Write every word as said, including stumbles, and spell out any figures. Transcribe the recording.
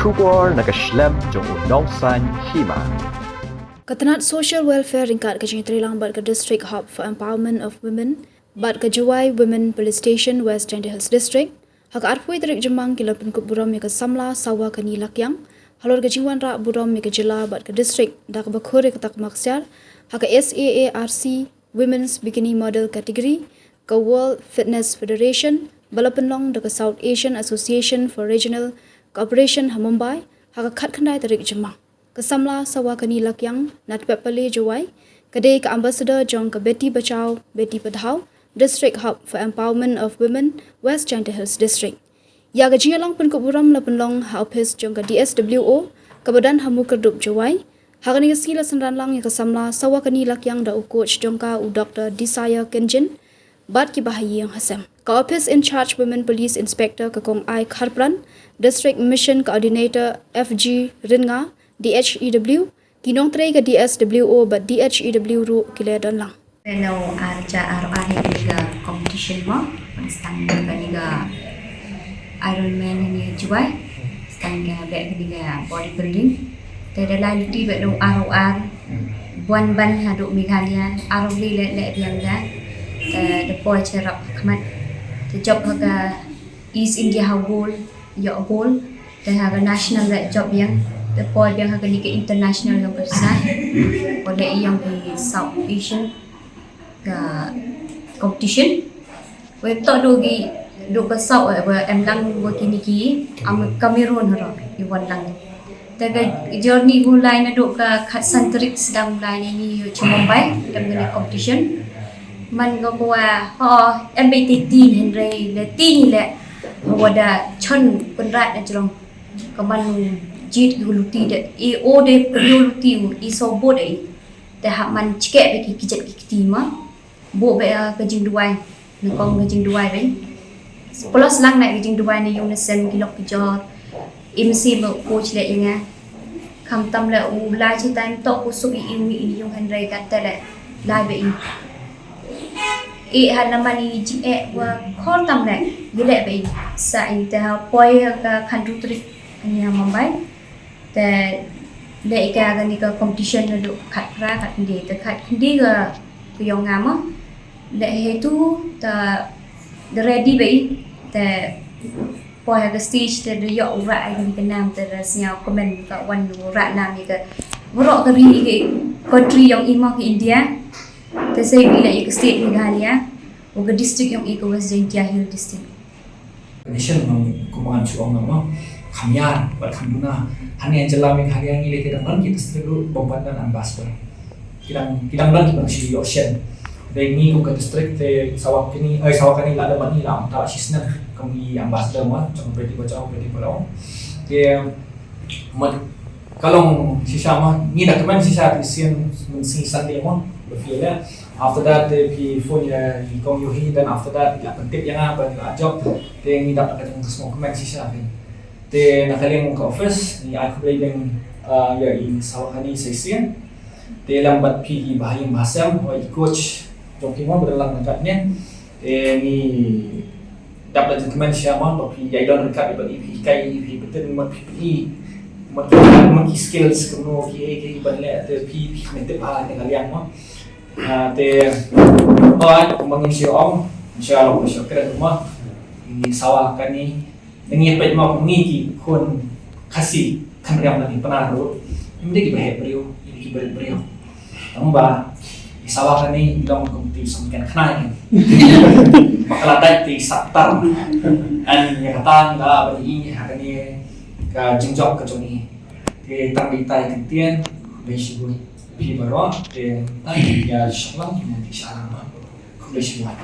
Khubor na ka shlem jong u Nongsaiñ Hima. Ka tnat Social Welfare ryngkat ka jingtreilang bad ka District Hub for Empowerment of Women bad ka Jowai Women Police Station, West Jaintia Hills District, ha ka arphew tarik Jymmang ki la pynkup burom ïa ka samla Sawakani Lakiang halor ka jingwanrah burom ïa ka jylla bad ka district da kaba khur ïa ka takma ksiar ha ka SAARC Women's Bikini Model Category ka World Fitness Federation ba la pynlong da ka South Asian Association for Regional Cooperation ha Mumbai ha ka khatkhyndai tarik Jymmang. Ka samla Sawakani Lakiang na Tpetpalli, Jowai, ka dei ka ambassador jong ka Beti Bachao Beti Padhao District Hub for Empowerment of Women, West Jaintia Hills District. Ïa ka jingïalang pynkup burom la pynlong ha ophis jong ka DSWO kaba don ha Mukyrdup, Jowai. Ha kane ka sngi la synran lang ïa ka samla Sawakani Lakiang da u coach jong ka, u Doctor Desire Kynjin, bad kiba ha ïing ha sem. Ka Office in Charge Women Police Inspector, ka Kong Ai Kharpran, District Mission Coordinator FG Rynga, DHEW, ki nongtrei ka DSWO bad DHEW ruh ki la don lang. Pynlong ar hajar arphew ar ha kane ka competition mo, tang kane ka Ironman ha kane ka Jowai, tang ka bad kane ka bodybuilding. Te da lai luti bad u ar hajar arphew ar, wan ban haduh Meghalaya, ar hajar arphew ar leh leh biang da. Te da poi cherap khmat. Te jop ha ka East India ha gold, ïoh gold. Te ha ka national leh jop biang. Te poi biang ha kane ka international ïong ka Rizal. Poi leh ïong ka South Asian ka competition. Wei to duh ki, duh ka South, eh, wa em lang wa kine ki, am Cameroon haro, i wan lang. Te ka journey u lai naduh ka khatsan tarik sdang u lai ïa u sha Mumbai, em kane competition. Man ka kwah, ho, em ba i tei tien hynrei, leh tien leh, wa da chon Conrad na jrong. Ka man u jied u luti da, i o de u luti u, i so bot i. Te hap man chkeh ba ki kjat ki kti ma. Buh ba, eh, ka jingduwai. Nyngkong ka jingduwai ba. Plus lang na ka jingduwai na ïong na sem ki lok ki jor. Im si ba coach leh ïa nga. Khamtam leh u lai chi time tok u suk i im i ïong hynrei katta leh lai ba i. I ha na man i jingeh wa khor tam leh. Ïa leh ba i. Sa i te ha poi ka khandru tarik ïa Mumbai. Te leh ïa ka kane ka competition naduh khatphra khatkhyndai, te khatkhyndai ka, ka ïong nga ma. Leh hei tu, te da ready ba i, te poi ha ka stage, te da ïoh u rah ïa kane ka nam, te da sngew kmen ka wan u rah nam ïa ka. Baroh ka ri ïa ka country ïong i ma ka India. Te sa ïa leh ïa ka state Meghalaya, u ka district ïong i ka West Jaintia Hill District. Nation nong kumban chuong nong mo. Kham ïar, bad kham duna. Hangne jylla Meghalaya ngi leh ki dang don ki district ruh, bym pat don ambassador. Ki dang, ki dang don ki bang shi ïoh shen. Dei ngi kum ka district te Sawakani, eh, Sawakani la da man ngi la ym ta shi snem. Kum i ambassador mo, jong Beti Bachao, Beti Padhao. Te, mat, ka long shisha mo, ngi da kmen shisha te sien, mynsngi Sunday mo, ba phi leh. After that, te phi phone ïa i Kong Yohi, then after that, la pyntip ïa nga, ban la jop, te ngi dap ka jingkmen shisha phi. Te na ka liang ka office, ngi ai khublei biang, ah, ïa i Sawakani sa shisien. Te lem bad phi ki bahaïing bahasem, wa i coach, jong ki mo, ba don lang na katne. Te ngi dap da jingkmen shisha mo, ba phi ïai don ryngkat bad i, phi kai i, phi pyntip mut phi phi. Mut ki, mut ki skills kumno ki, ki ban leh, te phi, phi pyntip ha ka liang mo. Ah, te, oi, kumba ngin shu ong, shu long, shu kren mo. Ngi Sawakani, ngi peit mo, ngi ki khun Khasi, kynriam lane Pnar ruh. Ym dei kiba heh briew, ym dei kiba rit briew. Tangba, i Sawakani, i long kum ti song ken khnai. Ba ka la dait ti sap tar. An ïa ka tang ka ba i ha kane ka jingjop ka jong i. Te tang dei tai ktien, dei shibun. Phi baroh, te tang ïa shaklang, ïa ti shalang ma. Khublei shibun.